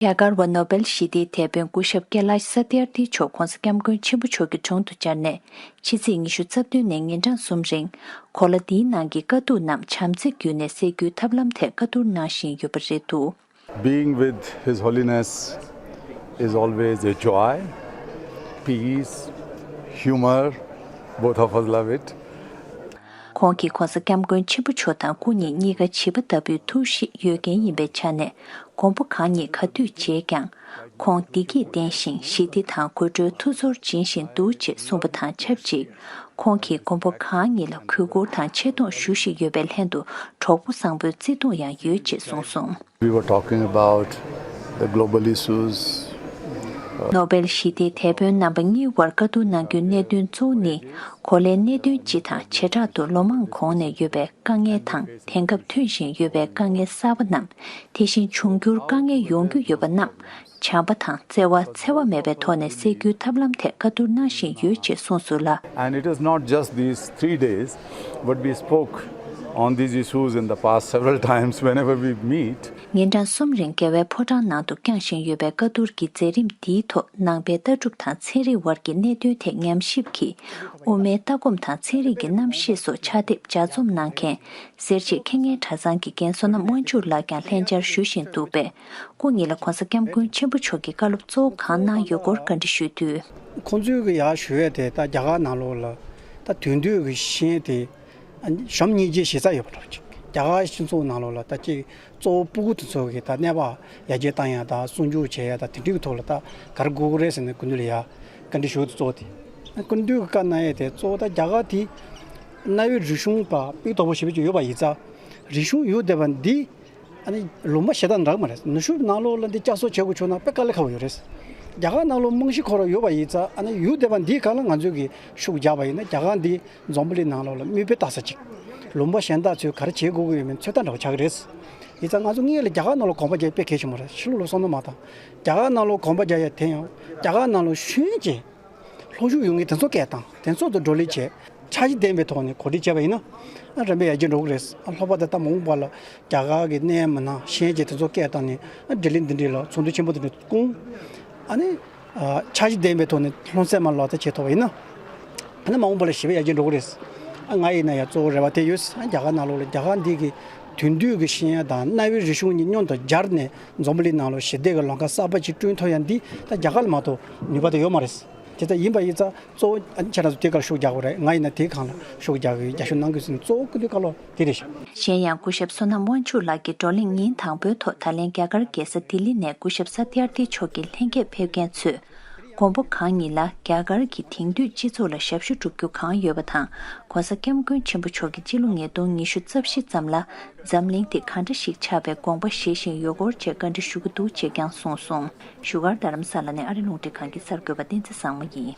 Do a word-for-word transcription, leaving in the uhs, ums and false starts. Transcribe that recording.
རྒྱ་གར་བ་ནོ་བེལ་ཞི་བདེའི་དེད་དཔོན་སྐུ་ཞབས་ཀེ་ལཱཤ་ས་ཏི་ཨར་ཐིའི་མཆོག་༧གོང་ས་༧སྐྱབས་མགོན་ཆེན་པོ་མཆོག་གི་དྲུང་དུ་བཅར་ནས་ཕྱི་ཚེས་ཉི་ཤུ་རྩ་བདུན་ནས་ཉིན་གྲངས་གསུམ་རིང་གོ་ལ་འདིའི་ནང་གི་དཀའ་སྡུག་རྣམས་བྱམས་བརྩེ་བརྒྱུད་ནས་སེལ་རྒྱུའི་ཐབས་ལམ་ཐད་བཀའ་བསྡུར་གནང་བཞིན་ཡོད་པ་རེད་འདུག། Being with His Holiness is always a joy, peace, humor, both of us love it. ཁོང་གིས་༧གོང་ས་༧སྐྱབས་མགོན་ཆེན་པོ་མཆོག་དང་སྐུ་ཉིད་གཉིས་ཀ་བྱིས་པ་ལྟ་བུའི་ཐུགས་གཤིས་ཡོད་མཁན་ཡིན་པའི་ཆ་ནས། མགོན་པོ་གང་ཉིད་ག་དུས་མཇལ་ཀྱང་། ཁོང་བདེ་སྐྱིད་ལྡན་ཞིང་ཞི་བདེ་དང་དགོད་བྲོའི་ཐུགས་ཚོར་སྦྱིན་བཞིན་འདུག་ཅེས་གསུངས་པ་དང་ཆབས་ཅིག། ཁོང་གིས་མགོན་པོ་གང་ཉིད་ལ་གུས་བཀུར་དང་ཆེ་མཐོང་ཞུ་བཞིན་ཡོད་པའི་ལྷན་དུ་གྲོགས་པོ་བཟང་པོའི་བརྩེ་དུང་ཡང་ཡོད་ཅེས་གསུངས་སོང་། We were talking about the global issues. ནོ་བེལ་ཞི་བདེའི་དེད་དཔོན་རྣམ་པ་གཉིས་བར་བཀའ་བསྡུར་གནང་རྒྱུའི་གནད་དོན་གཙོ་བོ་ནི། གོ་ལའི་གནད་དོན་སྤྱི་དང་བྱེ་བྲག་ཏུ་ལོ་མང་གོང་ནས་ཡོད་པའི་དཀའ་ངལ་དང་། དེང་སྐབས་ཐོན་བཞིན་ཡོད་པའི་དཀའ་ངལ་གསར་པ་རྣམས། དེ་བཞིན་འབྱུང་འགྱུར་དཀའ་ངལ་ཡོང་རྒྱུ་ཡོད་པ་རྣམས། བྱམས་པ་དང་བརྩེ་བ་འཚེ་བ་མེད་པའི་ཐོག་ནས་སེལ་རྒྱུའི་ཐབས་ལམ་ཐད་བཀའ་བསྡུར་གནང་བཞིན་ཡོད་ཅེས་གསུངས་སོང་ལ། And it is not just these three days, but we spoke on these issues in the past several times whenever we meet. ཉིན་གྲངས་གསུམ་རིང་རྒྱལ་བའི་ཕོ་བྲང་ནང་དུ་བསྐྱངས་བཞིན་ཡོད་པའི་བཀའ་བསྡུར་གྱི་མཛད་རིམ་འདིའི་ཐོག་ནང་པའི་ལྟ་གྲུབ་དང་ཚན་རིག་དབར་གྱི་གནད་དོན་ཐད་ཉམས་ཞིབ་ཀྱིས་དབུ་མའི་ལྟ་སྒོམ་དང་ཚན་རིག་གི་རྣམ་བཤད་སོགས་ཕྱག་དེབ་ལྗགས་རྩོམ་གནང་མཁན་སེར་བྱེས་མཁས་སྙན་གྲྭ་ཚང་གི་རྒན་བསོད་ནམས་དབང་ཕྱུག་ལགས་ཀྱང་ལྷན་བཅར་ཞུ་བཞིན་འདུག་པས། སྐུ་ཉིད་ལ་༧གོང་ས་༧སྐྱབས་མགོན་ཆེན་པོ་མཆོག་གིས་བཀའ་སློབ་གཙོ་བོ་གང་གནང་ཡོད་སྐོར་བཀའ་འདྲི་ཞུས་དུས། ཁོང་ཚོས་གི་ཡར་ཞུ་ཡས་དེ་ད་རྒྱ་གར་ནང་ལོགས་ལ་ད་དེང་དུས་ཀྱི་ཤེས་ཡོན་དེ་གཞོན་གཉིས་ཀྱི་གཞི་རྩ་ཡོད་པ་འདྲ་ཅིག། རྒྱ་གར་སྤྱི་ཚོགས་ནང་ལོགས་ལ་ད་ཅིག་གཙོ་བོ་སྤུ་གུ་དེ་ཚོ་གི་ད་གནས་བབ་ཡར་རྒྱས་བཏང་ཡ་ད་སྲུང་སྐྱོབ་བྱེད་ཡ་ད་དེ་འདྲའི་གི་ཐོག་ལ་ད་ག་རེ་དགོས་ཀྱི་རེད་ཟེར་ནས་སྐུ་མདུན་ལ་ཡ་བཀའ་འདྲི་ཞུ་གི་གཙོ་བོ་དེ། སྐུ་མདུན་གི་བཀའ་གནང་ཡས་དེ་གཙོ་བོ་ད་རྒྱ་གར་དེ་གནའ་བོའི་རིག་གཞུང་པ་སྤུས་དག་པོ་ཞེ་པོ་ཅིག་ཡོད་པ་ཡིན་ཙང་། རིག་གཞུང་ཡོད་བསྡད་པ་འདི། ཨ་ནི་ལུང་པ་གཞན་དག་འདྲ་གི་མ་རེད། ནུབ་ཕྱོགས་ནང་ལོགས་ལ་འདི་བསྐྱར་གསོ་བྱེད་དགོས་བྱུང་ན་དཔེ་དཀའ་ལས་ཁག་པོ་ཡོད་རེད། རྒྱ་གར་ནང་ལོགས་རྨང་གཞི་ཁོ་རང་ཡོད་པ་ཡིན་ཙང་། ཨ་ནི་ཡོད་བསྡད་པ་འདིའི་སྒང་ལ་ང་ཚོས་ཀྱི་ཤུགས་རྒྱག་པ་ཡིན་ན་རྒྱ་གར་འདི་འཛམ་བུ་གླིང་ནང་ལོགས་ལ་མིག་དཔེ་ལྟ་ས་ཅིག། ལུང་པ་གཞན་དག་ཚོས་ག་རེ་བྱེད་དགོས་ཀྱི་ཡོད་མེད་ཚོད་ལྟ་འདྲ་བོ་ཆགས་ཀྱི་རེད། ཡིན་ཙང་ང་ཚོ་སྔོན་ལ་རྒྱ་གར་ནང་ལོགས་གོམ་པ་རྒྱག་དཔེ་གལ་ཆེན་པོ་རེད། ཕྱི་ལོགས་ལ་བསམ་བློ་མ་བཏང་། རྒྱ་གར་ནང་ལོགས་གོམ་པ་རྒྱག་ཡ་དེ་ཡང་རྒྱ་གར་ནང་ལོགས་ཤེས་ཡོན་ཅན། ལྷོ་ཕྱོགས་ཡོང་མཁན་དེ་ཚོ་སྐད་བཏང་། དེ་ཚོ་དང་བགྲོ་གླེང་བྱས། འཆར་གཞི་ལྡན་པའི་ཐོག་ནས་གོ་སྒྲིག་བྱས་པ་ཡིན་ན། ཨ་རིམ་པས་ཡར་རྒྱས་འགྲོ་གི་རེད། ཨ་ལྷག་པར་དུ་ད་མ་འོངས་པ་ལ་རྒྱ་གར་གྱི་གནད་ཡོད་མི་སྣ་ཤེས་ཡོན་ཅན་དེ་ཚོ་སྐད་བཏང་ནས། ཨ་བགྲོ་གླེང་འདི་འདྲ་ལ་ཚོགས་འདུ་ཆེན་པོ་དེ་འདྲ་བསྐོང་། ཨ་ནི། ཨ་འཆར་གཞི་ལྡན་པའི་ཐོག་ནས་སློབ་ཚན་མ་ལག་བསྟར་བྱེད་ཐུབ་པ་ཡིན་ན། ཨ་ནི་མ་འོངས་པ་ལ་ཞེ་པོ་ཡར་རྒྱས་འགྲོ་གི་རེད། ཨ་ང་ཡིན་ན་ཡང་གཙོ་བོ་རེ་བ་དེ་ཡོད། ཨ་རྒྱ་གར་ནང་ལོགས་ལ་རྒྱ་གར་འདི་གི་དེང་དུས་ཀྱི་ཤེས་ཡོན་དང་གནའ་བོའི་རིག་གཞུང་གཉིས་མཉམ་དུ་སྦྱར་ནས་འཛམ་བུ་གླིང་ནང་ལ་ཞི་བདེ་གི་ལམ་ཁ་གསར་པ་ཅིག་བསྐྲུན་ཐུབ་ཡ་འདི་ད་རྒྱ་གར་ལ་མ་གཏོགས་ནུས་པ་དེ་ཡོད་མ་རེད། དེ་ལྟར་ཡིན་པ་ཡིན་ཙང་གཙོ་བོ་ཨ་ནི་ཁྱེད་རང་ཚོ་དེ་གར་ཤུགས་རྒྱག་དགོས་རེད། ང་ཡིན་ན་དེའི་སྒང་ལ་ཤུགས་རྒྱག་གི་ཡོད། རྒྱབ་སྐྱོར་གནང་དགོས་ཟེར་ནས་གཙོ་བོ་སྐུ་མདུན་བཀའ་སློབ་དེ་རེད་ཤག། གཞན་ཡང་སྐུ་ཞབས་བསོད་ནམས་དབང་ཕྱུག་ལགས་ཀྱིས་བགྲོ་གླེང་ཉིན་དང་པོའི་ཐོག་ད་ལན་རྒྱ་གར་རྒྱལ་ས་ལྡི་ལི་ནས་སྐུ་ཞབས་ས་ཏི་ཨར་ཏི་མཆོག་གི་ལྷན་རྒྱས་ཕེབས་མཁན་ཚོས། མགོན་པོ་གང་ཉིད་ལ་རྒྱ་གར་གྱི་དེང་དུས་སྤྱི་ཚོགས་ལ་ཞབས་ཞུ་སྒྲུབ་རྒྱུ་གང་ཡོད་པ་དང་། ༸གོང་ས་༸སྐྱབས་མགོན་ཆེན་པོ་མཆོག་གིས་སྤྱི་ལོ་ཉིས་སྟོང་ཉི་ཤུ་རྩ་བཞི་ཙམ་ལ་འཛམ་གླིང་འདི་གང་འདྲ་ཞིག་ཆགས་པའི་དགོངས་པ་བཞེས་བཞིན་ཡོད་སྐོར་བཅས་བཀའ་འདྲི་ཞུ་གི་འདུག་ཅེས་ཀྱང་གསུངས་སོང་། བཞུགས་སྒར་རྡ་རམ་ས་ལ་ནས་ཨ་རི་རླུང་འཕྲིན་ཁང་གི་གསར་འགོད་པ་བསྟན་འཛིན་བཟང་མོ་ཡིན།